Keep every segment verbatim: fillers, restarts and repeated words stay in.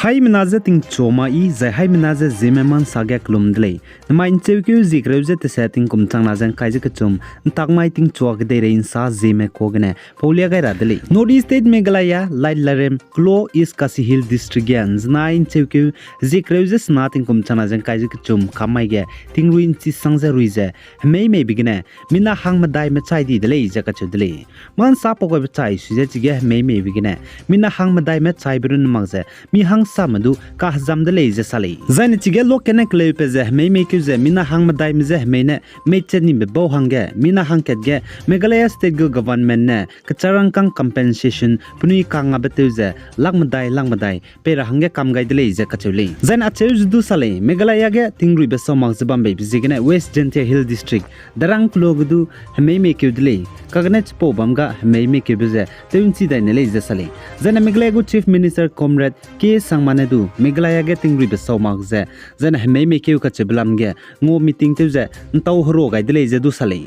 Haimena je tingchua ma i, zai haimena je Zeme ma nsa ge kelum de lei. Namai ncheukeu ziekereu ze tese tingkum changna ze ngkai ze kechum, ntak mai tingchua kedeirei nsa Zeme kuâ gene paulia gai ra de lei. North East State Meghalaya, Laitlarem, Klo East Khasi Hills District ge nzenai ncheukeu ziekereu ze sena tingkum changna ze ngkai ze kechum kam mai ge tingrui nchi sang ze rui ze hemei meibe gene mina hang medaime chai di de lei ze kacheu de lei. Ma nsa pau gaibe chai sui ze chige hemei meibe gene mina hang medaime chaibe runne mak ze mi hangsame du kahezam de lei ze sa lei. Zaine chige lokene keleupe ze hemei meikeu ze mina hang medaime je hemei ne meiche nibe bau hangge mina hangkat ge Meghalaya State gu government ne kecharangkang compensation penui kangabe tew ze lak medai lak medai pei ra hangge kam gai de lei ze kacheu lei. Zaine acheu ze du sa lei, Meghalaya ge tingruibe sau mak ze bambeibe ziegene West Jaintia Hills District, Darrang Klo ge du hemei meikeu de lei. Kagane chipau bam ga hemei meikeube ze tew nchi dai ne lei ze sa lei. Zaine Meghalaya gu Chief Minister Conrad K Sangma ne du Meghalaya ge tingruibe sau mak ze, zaine hemei meikeu kacheube lam ge ngua meeting tew ze ntau herua gai de lei ze du sa lei.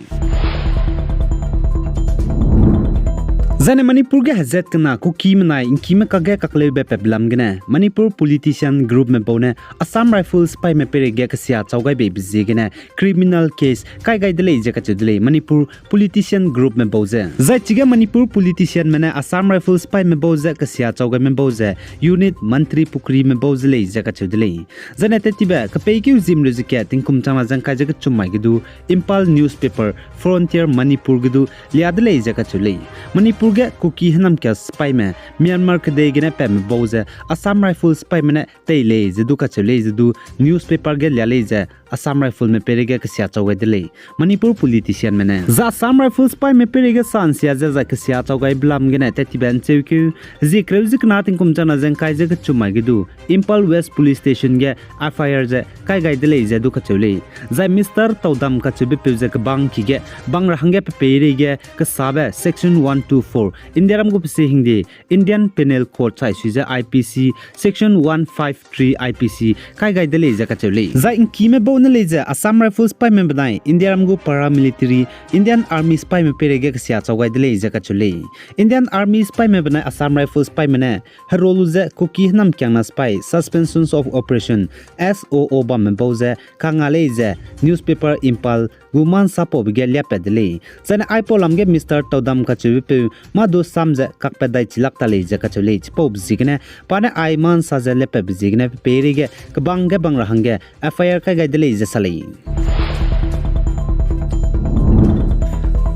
Zaine Manipur ge hezat kena Kuki menai ngkime kakge kakleube pebe lam gene Manipur politician groupme bau ne Assam Rifles sipaime peireige kesia chau gai beibe ziegene criminal case kai gai de lei ze kacheu de lei Manipur politician groupme bau ze. Zai chige Manipur politicianme ne Assam Rifles sipaime bau ze kesia chau gaime bau ze unit Mantripukrime bau ze lei ze kacheu de lei. Zaine tettibe kepeikeu zimreu ze kat tingkum changna ze ngkai ze kechum mai ge du Imphal newspaper Frontier Manipur ge du lia de lei ze kacheu lei. Manipur ge Kuki hênamkia sipaime Myanmar kedei gene patme bau ze Assam Rifles sipaime ne tei lei ze du kacheu lei ze du newspaper ge lia lei ze Assam Riflesme peireige kesia chau gai de lei. Manipur politicianme ne zai Assam Rifles sipaime peireige sa nsia ze zai kesia chau gaibe lam gene tettibe ncheukeu ziekereu ze kena tingkum changna ze ngkai ze kechum mai ge du Imphal West Police Station ge F I R ze kai gai de lei ze du kacheu lei. Zai Mister Taudam kacheube peu ze kebang ki ge bang ra hangge pe peireige kesabe section one two four Indiaram gu pese hingde Indian Penal Code chai sui ze I P C section one five three I P C kai gai de lei ze kacheu lei. Zai ngkime bau ne lei ze Assam Rifles sipaime benai Indiaram gu paramilitary Indian Army sipaime peireige kesia chau gai de lei ze kacheu lei. Indian Army sipaime benai Assam Rifles sipaime ne herua lu ze Kuki hênamkiangna sipai Suspension of Operation, S O O bamme bau ze kanga lei ze newspaper Imphal gu ma nsa paube ge liapat de lei. Zaine aipau lam ge Mister Taudam kacheube peu mâ du sam ze kakpat dai chilak ta lei ze kacheu lei. Chipaube ziegene pa ne ai ma nsa ze liapatbe ziegene pe peireige kebang ge bang ra hangge F I R kai gai de lei ze sa lei.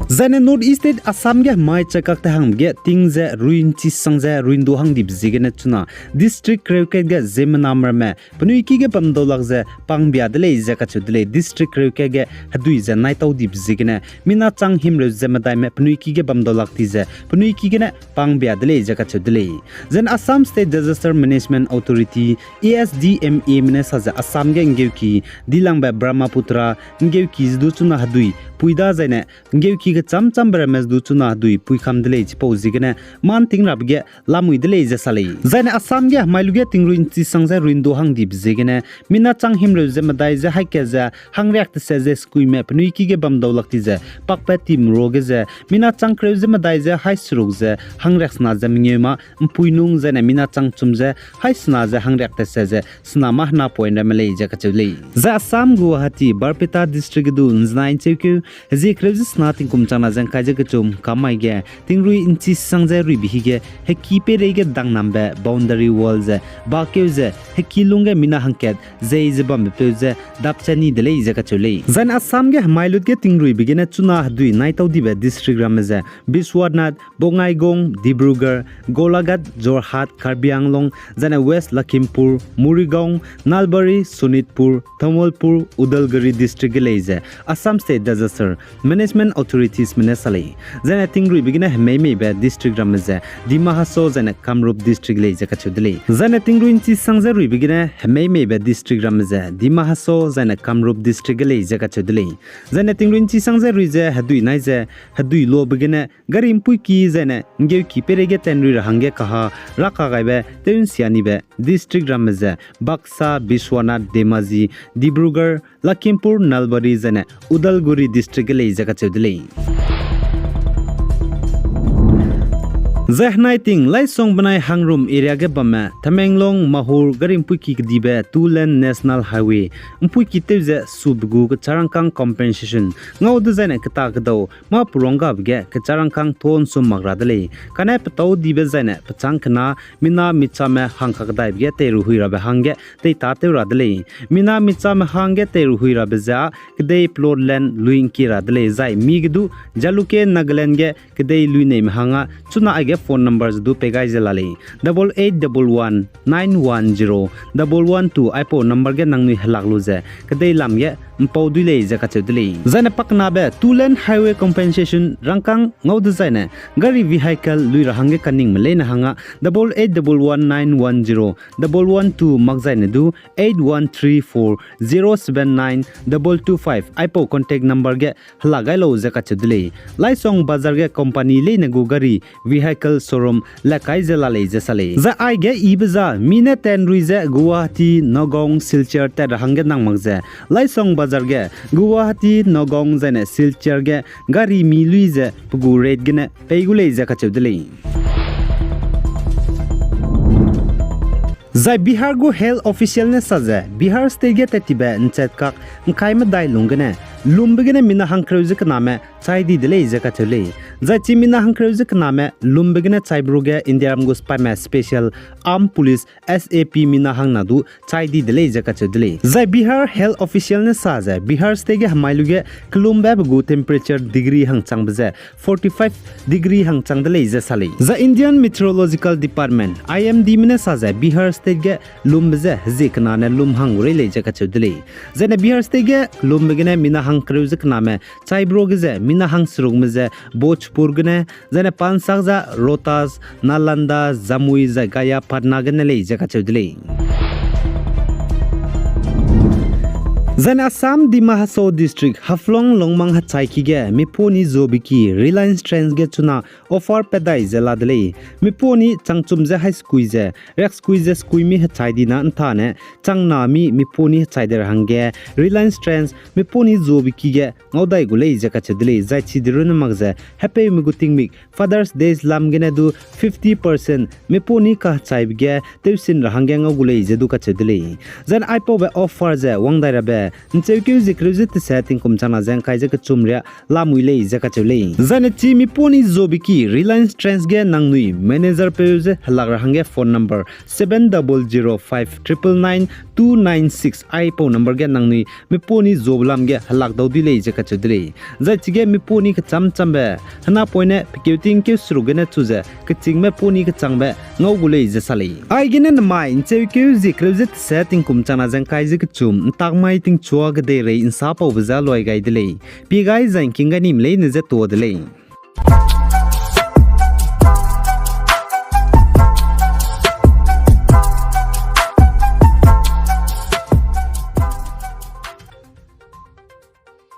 Zaine North East State Assam ge hemai chakak te hangbe ge ting ze rui nchi sang ze rui ndu hang dibe ziegene chuna district kereu kat ge ziemmena ramme penui ki ge bam dau lak ze pangbia de lei ze kacheu de lei. District kereu kat ge hedui ze naitau dibe ziegene mina chang himreu ze medaime penui ki ge bam dau lak ti ze penui ki gene pangbia de lei ze kacheu de lei. Zaine Assam State Disaster Management Authority, A S D M A me ne sa ze Assam ge nggeuki dilangbe Brahmaputra nggeuki ze du chuna hedui pui da zaine nggeuki kechâm châmbe ramme ze du chuna hedui pui kam de lei. Chipau ziegene mâ nting rabe ge lamui de lei ze sa lei. Zaine Assam ge hemai lu ge tingrui nchi sang ze rui ndu hang dibe ziegene mina chang himreu ze medai ze haî kat ze hangriak teset ze skuime penui ki ge bam dau lak ti ze pakpat tim ruage ze mina chang kereu ze medai ze haî seruk ze hangriak sena ze mengeu mâ mpui nung zaine mina chang chum ze haî sena ze hangriak teset ze sena mâ hena point ramme lei ze kacheu lei. Zai Assam Guwahati Barpeta District ge du nzenai ncheukeu hezie kereu ze sena tingkum changna ze ngkai ze kechum kam mai ge tingrui nchi sang ze ruibe hige heki peireige dangnambe boundary wall ze bakeu ze heki lungge mina hangkat zei ze bambepeu ze dapchat ni de lei ze kacheu lei. Zaine Assam ge hemai lut ge tingruibe gene chuna hedui naitau dibe district ramme ze Biswanath, Bongaigaon, Dibrugarh, Golaghat, Jorhat, Karbi Anglong, zaine West Lakhimpur, Morigaon, Nalbari, Sonitpur, Tamalpur, Udalguri District ge lei ze Assam State Disaster Management Authorities me ne sa lei. Zaine tingruibe gene hemei meibe district ramme ze Dima Hasao zaine Kamrup District lei ze kacheu de lei. Zaine tingrui nchi sang ze ruibe gene hemei meibe district ramme ze Dima Hasao zaine Kamrup District ge lei ze kacheu de lei. Zaine tingrui nchi sang ze rui ze hedui nai ze hedui lobe gene gari mpuiki zaine nggeuki peireige tenrui ra hangge kaha rakagaibe tew nsia nibe district ramme ze Baksa, Biswanath, Dhemaji, Dibrugarh, Lakhimpur, Nalbari zaine Udalguri District ge lei ze kacheu de lei. Zai henai ting Laisong benai Hangrum area ge bamme Tamenglong Mahur gari mpuiki kedibe two lane National Highway mpuiki tew ze sube gu kecharangkâng compensation ngau dezaine keta kedau mâ peruanggabe ge kecharangkâng ton sum mak ra de lei. Kane petâu dibe zaine pechâng kena mina michame hangkakdaibe ge teiruhui rabe hangge teitâtew ra de lei. Mina michame hangge teiruhui rabe ze â kedei plot land lui ngkie ra de lei zai mi ge du Jalukie Nagaland ge kedei luineime hang â chuna aige phone number ze du pei gai ze la lei, double eight double one nine one zero double one two aipau number ge nangnui helak lu ze kedei lam ge mpau dui lei ze kacheu de lei. Zaine pakenabe two lane highway compensation rangkâng ngau dezaine gari vehicle lui ra hangge kaningme leine hang â double eight double one nine one zero double one two mak zaine du eight one three four zero seven nine double two five aipau contact number ge helak gai lau ze kacheu de lei. Laisong Bazar ge company leine gu gari vehicle showroom le kai ze la lei ze sa lei. Zai aige yibe za mi ne tenrui ze Guwahati, Nagaon, Silchar tat ra hangge nang mak ze Laisong Bazar ge Guwahati, Nagaon zaine Silchar ge gari mi lui ze pe gu rate gene pei gu lei ze kacheu de lei. Zai Bihar gu health official ne sa ze Bihar state ge tat tibe nchat kak ngkai medai lung gene lumbe gene mina hangkereu ze kename chai di de lei ze kacheu lei. Zai chi mina hangkereu ze kename lumbe gene chaibe ruge Indiaram gu sipaime Special Armed Police, S A P mina hangna du chai di de lei ze kacheu de lei. Zai Bihar health official ne sa ze Bihar state ge hemai lu ge kelumbe be gu temperature degree hangchangbe ze forty-five degree hangchang de lei ze sa lei. Zai Indian Meteorological Department, I M D me ne sa ze Bihar state ge lumbe ze hezie kenane lum hang gu rei lei ze kacheu de lei. Zaine Bihar state ge lumbe gene mina hangkereu ze kename chaibe ruge ze mina hangserukme ze Bhojpur gene, zaine pa nsak za Rohtas, Nalanda, Jamui zai Gaya, Patna gene lei ze kacheu de lei. Zaine Assam Dima Hasao District Haflong Longmang hechaiki ge mipuni zuabeki Reliance Trends ge chuna offer pat dai ze la de lei. Mipuni changchum ze hai sekui ze riak sekui ze sekui mi hechai dina nthane changna mi mipuni hechai de ra hangge Reliance Trends mipuni zuabeki ge ngau dai gu lei ze kacheu de lei. Zai chide runne mak ze hepeume gu tingmik Father's Day lam gene du fifty percent mipuni kahechaibe ge tewsin ra hangge ngau gu lei ze du kacheu de lei. Zaine aipaube offer ze wang dai rabe ncheukeu zie kereu ze tese tingkum changna ze ngkai ze kechum riâ lamui lei ze kacheu lei. Zaine chi mipuni zuabeki Reliance Trends ge nangnui manager peu ze helak ra hangge phone number seven double zero five triple nine two nine six aipau number ge nangnui mipuni zuabe lam ge helak dau dui lei ze kacheu de lei. Zai chige mipuni kecham chambe henapoine pekeu tingkeu seruk gene chu ze kechîngme puni kechangbe ngau gu lei ze sa lei. Aigene nemai ncheukeu zie kereu ze tese tingkum changna ze ngkai ze kechum ntak mai tingchua kedeirei nsapaube ze loi gai de lei. Pie gai zai ngking gai nime leine ze tuâ de lei.